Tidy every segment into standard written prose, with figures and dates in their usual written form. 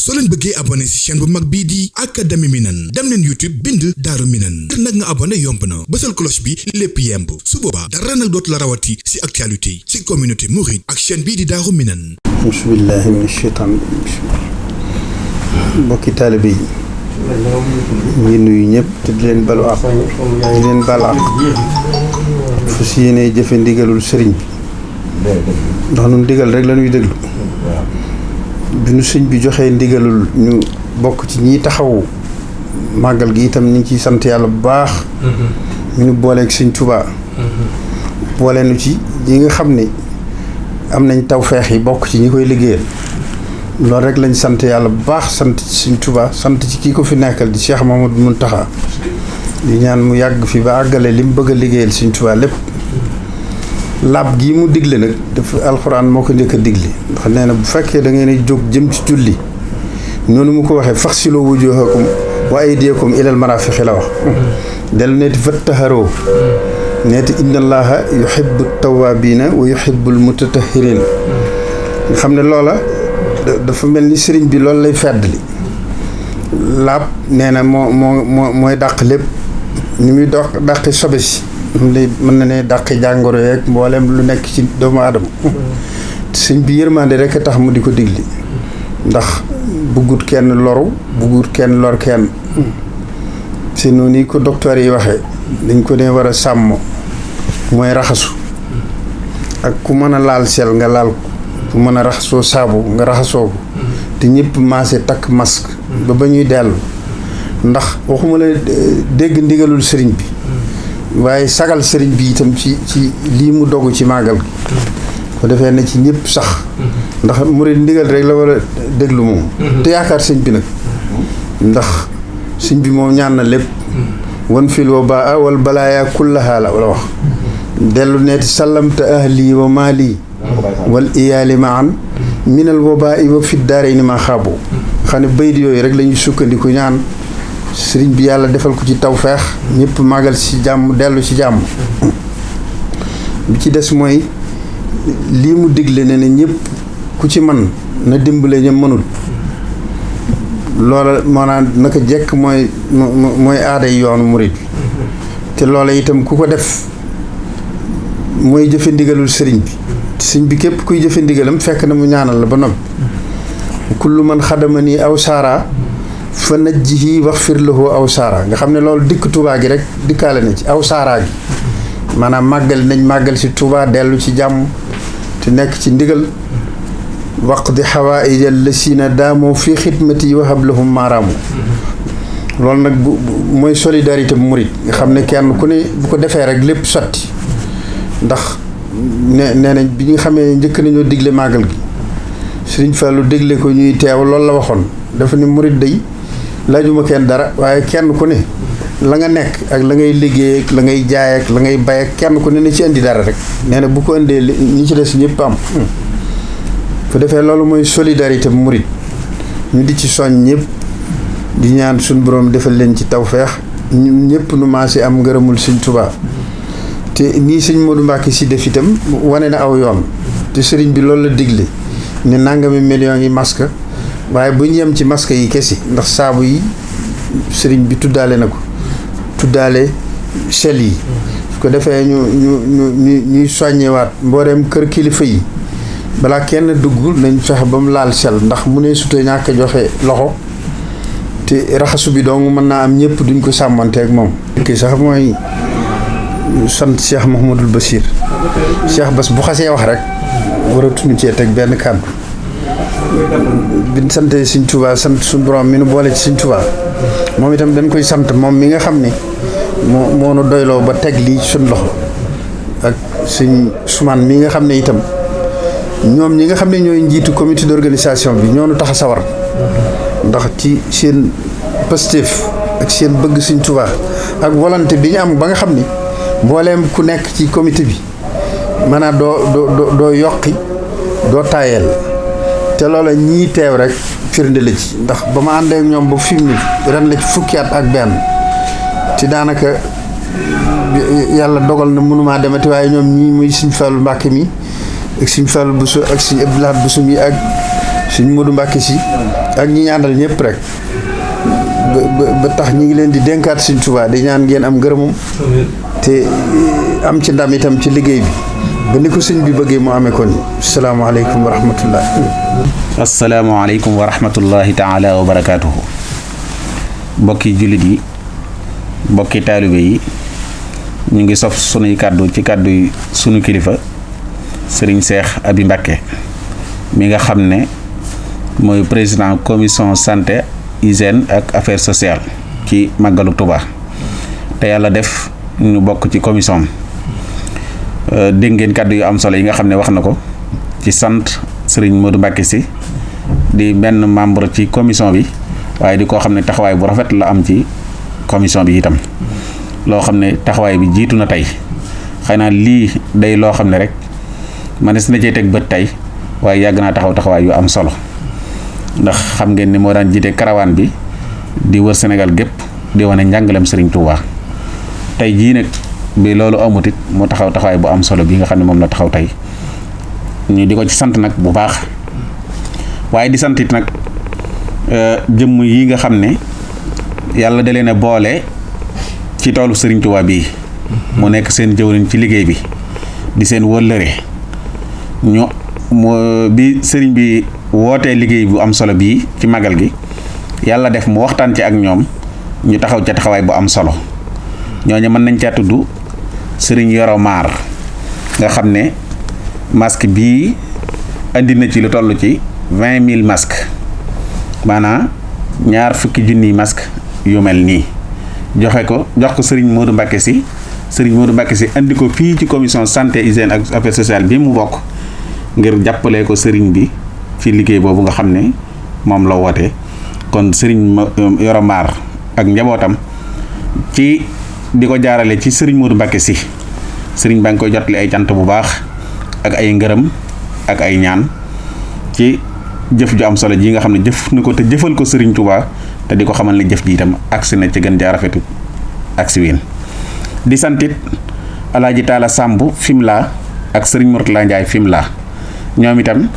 soo leen bëggee abonné ci chaîne bu mag bii di Académie Minane dem leen YouTube bind Daaru Minane ngir nag nga abonné yomb na bësal cloche bi lépp yemb su boobaa dara nag dootu la rawati ci actualité ci communauté mouride ak chaîne bii di Daaru Minane. bismillahi mina shaytaan mbokki taalibe yi ngi nuyu ñëpp te di leen balu àq di leen bal àq fu si yéene jëfe ndigalul sëriñ bi ndax nun ndigal rek la ñuy déglu bi nu sëñ bi joxee ndigalul ñu bokk ci ñi taxawu màggal gi itam ñu ngi ciy sant yàlla bu baax ñu nu booleeg sëñ Tuubaa boole nu ci ñi nga xam ne am nañ tawfeex yi bokk ci ñi koy liggéeyal loolu rek lañ sant yàlla bu baax sant ci sëñ Tuubaa sant ci kii ko fi nekkal di Cheikh Mamadou Muntaxa di ñaan mu yàgg fi ba àggale li mu bëgg a liggéeyal sëñ Tuubaa lépp laab gii mu digle nag dafa alxuraan moo ko njëkk a digle ndax nee na bu fekkee da ngeen a jóg jëm ci julli noonu mu ko waxee faxsiloo wujuuhakum wa aydiyakum ilal maraafiqi la wax dellu neeti fattaharoo neeti inna allaha yuhibbu tawaabiina wa yuhibbul mutatahhiriin nga xam ne loola dafa mel ni sëriñ bi loolu lay feddali laab nee na mooy dàq lépp ni muy dàqi sobe si mën na ne dàqi jàngoro yeeg mboolem lu nekk ci doomu aadama sëñ bi yërmande rek a tax mu di ko digli ndax buggut kenn loru buggut kenn lor kenn si noonu ko docteur yi waxee dañ ko ne war a sàmm mooy raxasu ak ku mën a laal sel nga laal ko ku mën a raxasoo saabu nga raxasoo ko te ñëpp maase takk masque ba ñuy dellu ndax waxuma la dégg ndigalul sëriñ bi waaye sagal sëriñ bi itam ci lii mu dogu ci màggal gi ko defee na ci ñëpp sax ndax murid ndigal rek la war a déglu moom te yaakaar sëñ bi nag ndax sëñ bi moom ñaan na lépp wan fil wabaa wal balaaya kullaha la wala wax dellu neeti sallamta ahli wa maali wal iyaali maan minal wabaa wa fi daarayni ma xaaboo xam ne bayit yooyu rek la ñuy sukkandiku ñaan sëriñ bi yàlla defal ko ci tawfeex ñëpp màggal ci jàmm dellu ci jàmm bi ci des mooy lii mu digle ne ne ñëpp ku ci man na dimbale ña mënul loola maanaam naka jekk mooy aaday yoonu murid te loola itam ku ko def mooy jëfe ndigalul sëriñ bi sëriñ bi képp kuy jëfe ndigalam fekk na mu ñaanal la ba noppi kullu man xadama nii aw saara fa najjihi waxfir lahu aw saara nga xam ne loolu dikk Touba gi rek dikkaale na ci aw saara gi maanaam màggal si Touba dellu ci jàmm te nekk ci ndigal waqdi xawaaijal lasina daamoo fii xidmati wahab lahum maaraamu loolu nag mooy solidarité bu murit nga xam ne kenn ku ne bu ko defee rek lépp sotti ndax nee nañ bi ñu xamee njëkk nañoo digle màggal gi Sëriñ Fallu digle ko ñuy teew loolu la waxoon dafa ne murit day laajuma kenn dara waaye kenn ku ne la nga nekk ak la ngay liggéey ak la ngay jaay ak la ngay bay ak kenn ku ne na ci indi dara rek nee na bu ko indee ñi ci des ñëpp am fu defee loolu mooy solidarité bu murit ñu di ci soñ ñëpp di ñaan suñu borom defal leen ci tawfeex ñun ñëpp nu maase am ngërëmul Sëñ Tuubaa te nii Sëñ Modou Mbacké si def itam wane na aw yoon te sëriñ bi loolu la digle ne nangami millions yi masque waaye bu ñu yem ci masque yi kesi ndax saabu yi sëriñ bi tuddaale na ko tuddaale sel yi su ko defee ñuy soññewaat mbooleem kër kilifa yi balaa kenn dugg nañ fexe ba mu laal sel ndax mu ne sute ñàkk joxe loxo te raxasu bi dong mën naa am ñëpp duñ ko sàmmanteeg moom kii sax mooy sant Cheikh Mouhamadul Bachir Cheikh Bass bu xasee wax rek waratuñu cee teg benn kàddu biñ sante Sëñ Tuubaa sant suñu borom mi nu boole ci Sëñ Tuubaa moom itam dañ koy sant moom mi nga xam ne moo nu doyloo ba teg lii suñ loxo ak Sëñ Sumaan mi nga xam ne itam ñoom ñi nga xam ne ñooy njiitu comité d'organisation bi ñoo nu tax a sawar ndax ci seen positif ak seen bëgg Sëñ Tuubaa ak volonté bi ñu am ba nga xam ni mbooleem ku nekk ci comité bi maanaam doo yokki doo taayeel te loola ñii teew rek firnde la ci ndax ba ma àndee ak ñoom ba fi mu ren la ci fukki at ak benn te daanaka yàlla dogal na mënumaa demati waaye ñoom ñii muy Sëñ Fallu Mbàkke mi ak Sëñ Fallu Buso ak Sëñ Abdou Lahad Buso mi ak Sëñ Modou Mbacke si ak ñi ñaanal ñëpp rek ba tax ñi ngi leen di dénkaat Sëñ Tuubaa di ñaan ngeen am ngërëmam te am ci ndam itam ci liggéey bi ba ni ko sëñ bi bëggee mu amee kon asalaamaaleykum wa rahmatullah. asalaamaaleykum wa rahmatullahi taala wa barakaatuhu. mbokki jullit yi mbokki taalibe yi ñu ngi sof sunuy kàddu ci kàddu yi sunu kilifa sëriñ Cheikh Abi Mbacké mi nga xam ne mooy président commission santé hygiène ak affaires sociales ci màggalu Touba te yàlla def ñu bokk ci commission dégg ngeen kàddu yu am solo yi nga xam ne wax na ko ci sant sëriñ Modou Mbacke si di benn membre ci commission bi waaye di koo xam ne taxawaay bu rafet la am ci commission bi itam loo xam ne taxawaay bi jiitu na tey xëy na lii day loo xam ne rek manes na cee teg bët tey waaye yàgg naa taxawaay yu am solo ndax xam ngeen ni moo daan jiite karawaan bi di wër Sénégal gépp di wane njàngalem sëriñ Touba tey jii nag bi loolu amut it mu taxawaay bu am solo bi nga xam ne moom la taxaw tey ñu di ko ci sant nag bu baax waaye di sant it nag jëmm yi nga xam ne yàlla da leen a boole ci toolu sëriñ Touba bii mu nekk seen jëwriñ ci liggéey bi di seen wëllëre bi sëriñ bi wootee liggéey bu am solo bii ci magal gi yàlla def mu waxtaan ci ak ñoom ñu taxaw ca taxawaay bu am solo ñooñu mën nañ caa tudd sëriñ Yoro Maar nga xam ne masque bii andi na ci lu toll ci 20 000 masques maanaam 20 000 masques yu mel nii jox ko sëriñ Modou Mbacke si sëriñ Modou Mbacke si andi ko fii ci commission santé hygiène ak affaires sociales bi mu bokk ngir jàppale ko sëriñ bi ci liggéey boobu nga xam ne moom la woote kon sëriñ Yoro Maar ak njabootam ci di ko jaarale ci sëriñ Modou Mbacke si sëriñ baa ngi koy jotali ay cant bu baax ak ay ngërëm ak ay ñaan ci jëf ju am solo ji nga xam ne jëf na ko te jëfal ko sëriñ Touba te di ko xamal ne jëf ji itam agsi na ci gën jaa rafetu agsi ween di santit Alaaji Taala Samb Fimela ak sëriñ Mourtala Ndiaye Fimela ñoom itam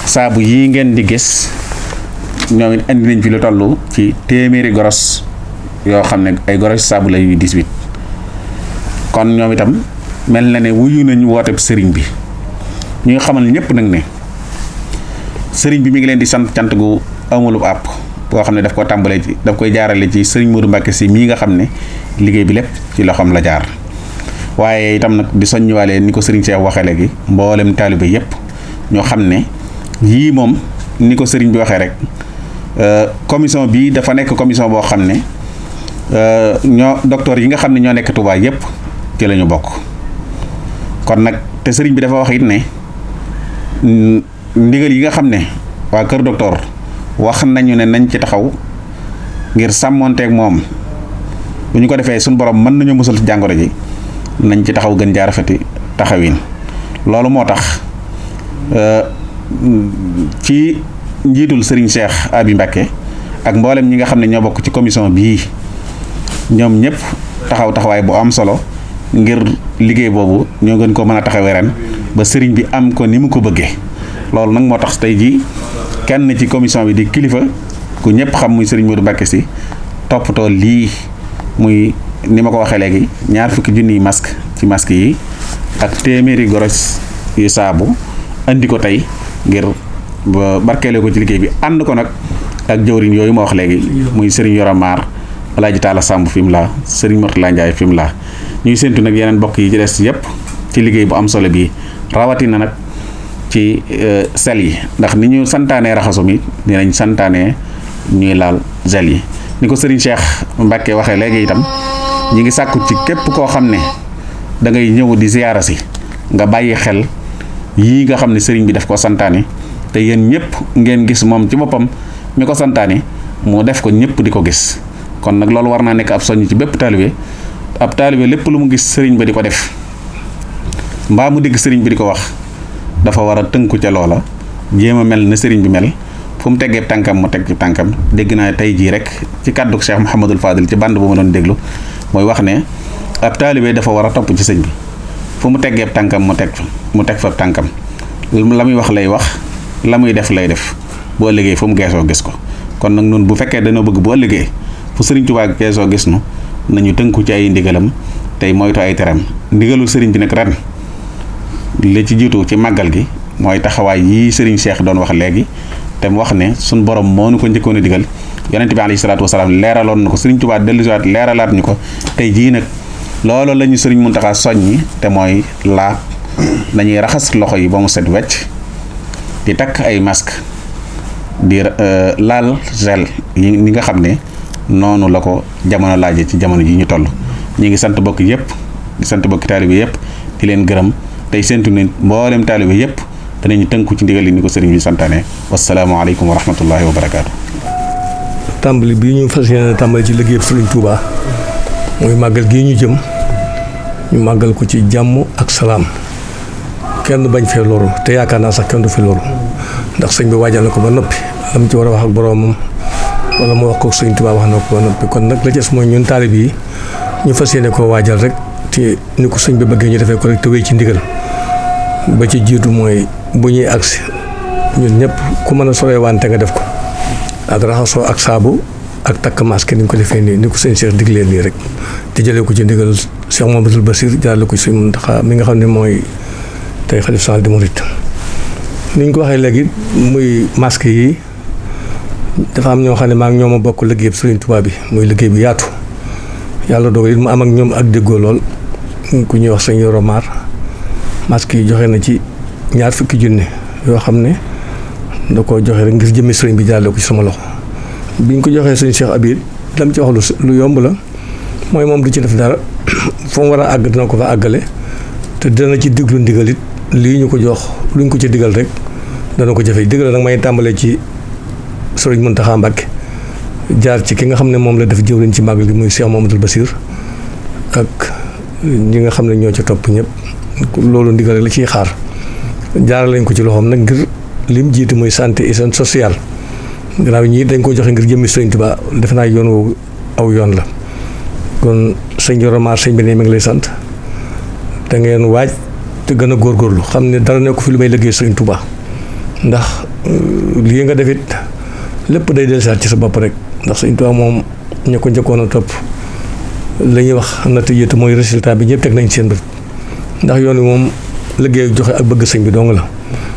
saabu yii ngeen di gis ñoom it andi nañ fi lu toll ci téeméeri goros yoo xam ne ay goros saabu la yu 18 kon ñoom itam mel na ne wuyu nañ wooteb sëriñ bi ñu ngi xamal ñëpp nag ne sëriñ bi mi ngi leen di sant cant gu amulub àpp boo xam ne daf ko tàmbalee ci daf koy jaarale ci sëriñ Modou Mbacke si mii nga xam ne liggéey bi lépp ci loxoom la jaar waaye itam nag di soññiwaale ni ko sëriñ Cheikh waxee léegi mboolem taalibe yëpp ñoo xam ne yii moom ni ko sëriñ bi waxee rek commission bii dafa nekk commission boo xam ne docteur yi nga xam ne ñoo nekk Touba yëpp ci la ñu bokk kon nag te sëriñ bi dafa wax it ne ndigal yi nga xam ne waa kër docteur wax nañu ne nañ ci taxaw ngir sàmmonteeg moom bu ñu ko defee suñu borom mën nañu musal ci jàngoro ji nañ ci taxaw gën jaar rafeti taxawin loolu moo tax ci njiitul sëriñ Cheikh Abi Mbacké ak mboolem ñi nga xam ne ñoo bokk ci commission bii ñoom ñëpp taxawaay bu am solo ngir liggéey boobu ñoo gën ko mën a taxawee ren ba sëriñ bi am ko ni mu ko bëggee loolu nag moo tax tey jii kenn ci commission bi di kilifa ku ñëpp xam muy sëriñ Modou Mbacke si toppatoo lii muy ni ma ko waxee léegi 20 000 masque ci masque yi ak téeméeri goros yu saabu andi ko tey ngir ba barkeele ko ci liggéey bi ànd ko nag ak jëwriñ yooyu ma wax léegi muy sëriñ Yoro Maar Alaaji Taala Samb Fimela sëriñ Mourtala Ndiaye Fimela ñuy séntu nag yeneen bokk yi ci des yépp ci liggéey bu am solo bii rawatina nag ci sel yi ndax ni ñu santaanee raxasu mi dinañ santaanee ñuy laal gel yi ni ko sëriñ Cheikh Mbacke waxee léegi itam ñi ngi sàkku ci képp koo xam ne da ngay ñëw di ziyaara si nga bàyyi xel yii nga xam ne sëriñ bi daf ko santaane te yéen ñëpp ngeen gis moom ci boppam mi ko santaane mu def ko ñëpp di ko gis kon nag loolu war naa nekk ab soññ ci bépp taalibe ab taalibe lépp lu mu gis sëriñ ba di ko def mbaa mu dégg sëriñ bi di ko wax dafa war a tënku ca loola jéem a mel na sëriñ bi mel fu mu teggee tànkam mu teg ci tànkam dégg naa tey jii rek ci kàddug Cheikh Mouhamadul Fadil ci band bu ma doon déglu mooy wax ne ab taalibe dafa war a topp ci sëñ bi fu mu teggee tànkam mu teg fa tànkam la muy wax lay wax la muy def lay def bu ëllëgee fu mu geesoo gis ko kon nag noonu bu fekkee dañoo bëgg bu ëllëgee fu sëriñ Tuubaa geesoo gis nu nañu tënku ci ay ndigalam tey moytu ay teram ndigalu sëriñ bi nag ren li ci jiitu ci màggal gi mooy taxawaay yii sëriñ Cheikh doon wax léegi te mu wax ne suñ borom moo nu ko njëkkoon a digal yonent bi alayhi salaatu wasalaam leeraloon na ko sëriñ Tuubaa dellusiwaat leeralaat ñu ko tey jii nag loolu la ñu sëriñ Muntaxa soññi te mooy laab dañuy raxas loxo yi ba mu set wecc di takk ay masque di laal gel yi ni nga xam ne noonu la ko jamono laaje ci jamono ji ñu toll ñi ngi sant bokk yëpp di sant bokki taalibe yëpp di leen gërëm tey séntu ne mboolem taalibe yëpp danañu tënku ci ndigal yi ni ko sëriñ bi santaane wasalaamaaleykum wa rahmatullahi wa barakaatu. tàmbali bii ñu fas yéene tàmbali ci liggéey sëriñ Touba mooy màggal gii ñu jëm ñu màggal ko ci jàmm ak salaam kenn bañ fee loru te yaakaar naa sax kenn du fi loru ndax sëñ bi waajal na ko ba noppi lam ci war a wax ak boroomam wala mu wax ko sëñ Touba wax na ko ba noppi kon nag la ci des mooy ñun taalib yi ñu fas yéene koo waajal rek te ni ko sëñ bi bëggee ñu defee ko rek te wéy ci ndigal ba ci jiitu mooy bu ñuy agsi ñun ñëpp ku mën a soree wante nga def ko ak raxasoo ak saabu ak takk masque ni ñu ko defee nii ni ko sëñ Cheikh diglee nii rek te jëlee ko ci ndigal Cheikh Mamadou Bassir jaarale ko ci sëñ Mountakha mi nga xam ne mooy tey xalif général des mourides ni ñu ko waxee léegi muy masque yi dafa am ñoo xam ne maa ngi ñoom a bokk liggéey bi Sëriñ Tuubaa bi muy liggéey bi yaatu yàlla dogal it mu am ak ñoom ak déggoo lool ku ñuy wax sëñ Yoro Mar masque yi joxe na ci 20 junni yoo xam ne da koo joxe rek ngir jëmmi sëriñ bi jaarale ko ci sama loxo biñ ko joxee sëñ Cheikh Abid dam ci wax lu yomb la mooy moom du ci def dara fu mu war a àgg dina ko fa àggale te dina ci diglu ndigal it lii ñu ko jox luñ ko ci digal rek dana ko jëfe digal nag may tàmbalee ci sëriñ Mountakha Mbacké jaar ci ki nga xam ne moom la def jëwriñ ci màggal gi muy Cheikh Mamadou Bassir ak ñi nga xam ne ñoo ci topp ñëpp loolu ndigal rek la ciy xaar jaaral lañ ko ci loxoom nag ngir lim jiitu muy santé hygiène sociale gannaaw ñii dañ ko joxe ngir jëmmi sëriñ Tuubaa def naa yoon woowu aw yoon la kon sëñ Yoro Mar sëñ bi ne mi ngi lay sant da ngeen waaj te gën a góorgóorlu xam ne dara nekku fi lu may liggéey sëriñ Tuubaa ndax lii nga defit lépp day dellusiwaat ci sa bopp rek ndax sëriñ Tuubaa moom ña ko njëkkoon a topp la ñuy wax natiijatu mooy résultat bi ñëpp teg nañ seen bët ndax yoon wi moom liggéey joxe ak bëgg sëñ bi dong la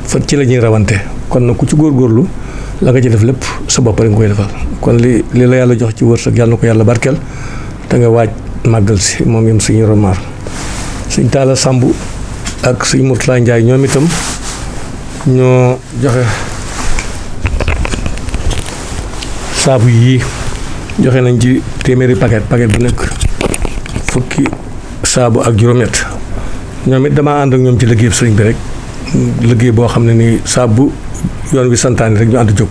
fa ci la ñuy rawante kon nag ku ci góorgóorlu la nga ci def lépp sa bopp rek nga koy defal kon li la yàlla jox ci wërsëg yàlla na ko yàlla barkeel te nga waaj màggal si moom yam sëñ Yoro Mar sëñ Talla Samb ak sëñ Mourtala Ndiaye ñoom itam ñoo joxe saabu yii joxe nañ ci téeméeri paquet bu nekk fukki saabu ak juróom-ñett ñoom it damaa ànd ak ñoom ci liggéey sëriñ bi rek liggéey boo xam ne nii saabu yoon wi santaane rek ñu ànd jóg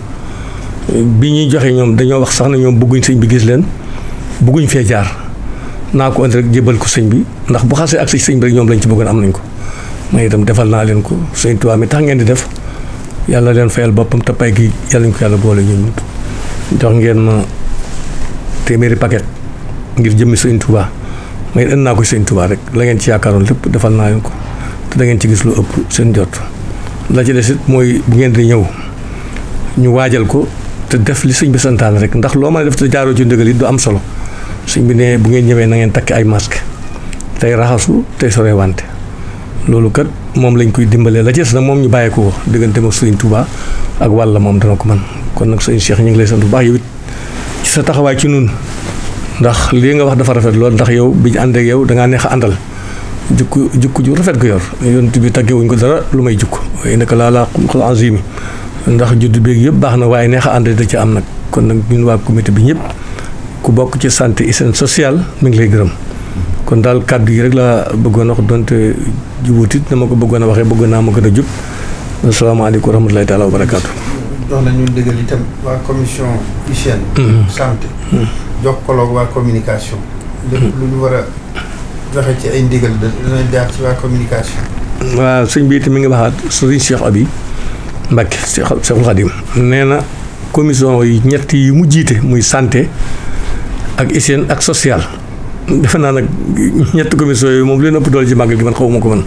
bi ñuy joxe ñoom dañoo wax sax na ñoom bëgguñ sëñ bi gis leen bëgguñ fee jaar naa ko andi rek jébal ko sëñ bi ndax bu xasee ak si sëñ bi rek ñoom lañ ci bëggoon am nañ ko ma itam defal naa leen ko sëñ Tuubaa mi tax ngeen di def yàlla leen fayal boppam te pay gi yàlla ñu ko yàlla boole ñun jox ngeen ma téeméeri paquet ngir jëmmi sëñ Tuubaa may indi naa ko sëñ Tuubaa rek la ngeen ci yaakaaroon lépp defal naa leen ko te da ngeen ci gis lu ëpp seen jot la ci des it mooy bu ngeen di ñëw ñu waajal ko te def li sëñ bi santaane rek ndax loo mën a def te jaaroo ci ndigal it du am solo sëñ bi ne bu ngeen ñëwee na ngeen takki ay masque tey raxasu tey sore wante loolu kat moom lañ koy dimbalee la ci des nag moom ñu bàyyi ko diggante ma sëñ Tuubaa ak wàlla moom dana ko man kon nag sëñ Cheikh ñu ngi lay sant bu baax yow it ci sa taxawaay ci nun ndax lii nga wax dafa rafet lool ndax yow bi ñu ànd ak yow dangaa neex a àndal jukku ju rafet ko yor yonent bi tàggewuñ ko dara lu may jukk waaye naka laa xul azimi ndax juddu beeg yëpp baax na waaye neex a ànd da ci am nag kon nag ñun waa comité bi ñëpp ku bokk ci santé hygiène sociale mi ngi lay gërëm kon daal kàddu yi rek laa bëggoon a wax donte jubutit na ma ko bëggoon a waxee bëggoon naa ma gën a jub asalaamaaleykum wa rahmatulahi taala wa barakaatu. jox nañu ndigal itam waa commission hygiène santé jokkaloog waa communication lépp lu ñu war a joxe ci ay ndigal dana jaar ci waa communication. waaw sëñ bi itam mi ngi waxaat sëriñ Cheikh Abi Mbacké Cheikhul Khadim nee na commission yi ñett yi mu jiite muy santé ak hygiène ak social defe naa nag ñetti commission yooyu moom lu leen ëpp doole ci màggal gi man xawuma ko man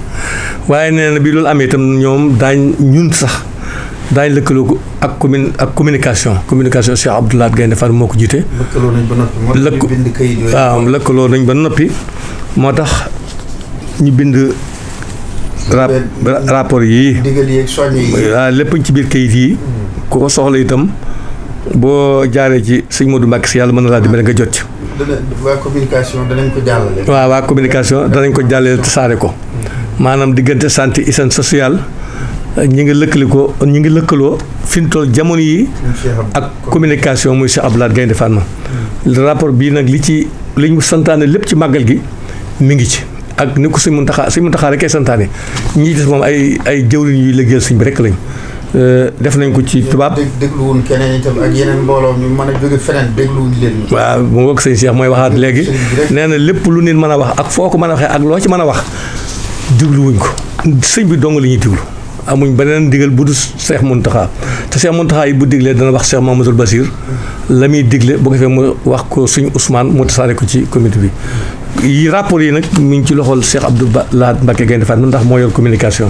waaye nee na bi loolu amee itam ñoom daañ ñun sax daañu lëkkaloo ko ak communication Cheikh Abdou Lahad Gaïndé Fatma moo ko jiite. lëkkaloo nañ ba noppi. moo tax ñu bind kayit yooyu. waaw lëkkaloo nañ ba noppi moo tax ñu bind. rapport yii. digal yi ak soññ yi. waaw lépp ci biir kayit yi. ku ko soxla itam boo jaaree ci sëñ Modou Mbacke si yàlla mën na laa dimbale nga jot ci. waa communication danañ ko jàllale. waaw waa communication danañ ko jàllale tasaare ko. maanaam diggante santé hygiène sociale ñi ngi lëkkaloo fi mu toll jamono yi ak communication muy Cheikh Abdou Lahad Gaïndé Fatma. rapport bii nag li ñu santaane lépp ci màggal gi mi ngi ci. ak ni ko Sëñ Muntaxa rek ay santaane ñii des moom ay jëwriñ yuy liggéeyal sëñ bi rek lañ def nañ ko ci tubaab. dégluwuñ keneen itam ak yeneen mbooloo ñu mën a jóge feneen dégluwuñ leen. waaw mu ngoog sëñ Cheikh mooy waxaat léegi nee na lépp lu nit mën a wax ak foo ko mën a waxee ak loo ci mën a wax dégluwuñ ko sëñ bi dong la ñuy déglu amuñ beneen digal bu du Cheikh Muntaxa te Cheikh Muntaxa yi bu diglee dana wax Cheikh Mamadou Basir la muy digle bu ko defee mu wax ko suñu Ousmane mu tasaare ko ci comité bi. yi rapport yi nag mi ngi ci loxol Cheikh Abdou Lahad Mbacké Gaïndé Fatma ndax moo yor communication.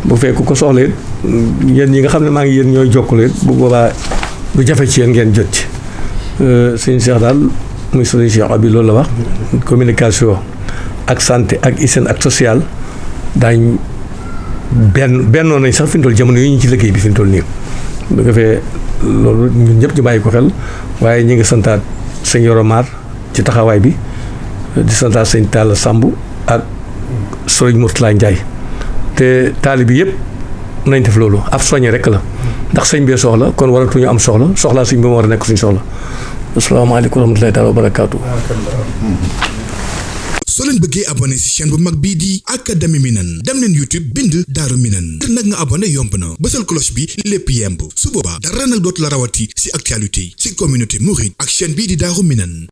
bu fekk ko soxla it yéen ñi nga xam ne maa ngi yéen ñooy jokkale it bu boobaa du jafe ci yéen ngeen jot ci. sëñ Cheikh daal muy sëñ Cheikh Abi loolu la wax communication ak santé ak hygiène ak social daañ bennoo nañ sax fi mu toll jamono yi ñu ci liggéey bi fi mu toll nii. bu ko defee loolu ñun ñëpp ñu bàyyi ko xel waaye ñi ngi santaat sëñ Yoro Mar ci taxawaay bi. di santaat sëñ Talla Samb ak sëñ Mourtala Ndiaye te taali bi yëpp nañ def loolu ab soññe rek la ndax sëñ bee soxla kon waratuñu am soxlaa sëñ bi moo war a nekk suñu soxla asalaamaaleykum wa rahmatulahi taala wa barakaatu. soo leen bëggee abonné ci chaîne bu mag bii di Académie Minane dem leen YouTube bind Daaru Minane ngir nag nga abonné yomb na bësal cloche bi lépp yemb su boobaa dara nag dootu la rawati ci actualité ci communauté mouride ak chaîne bii di Daaru Minane.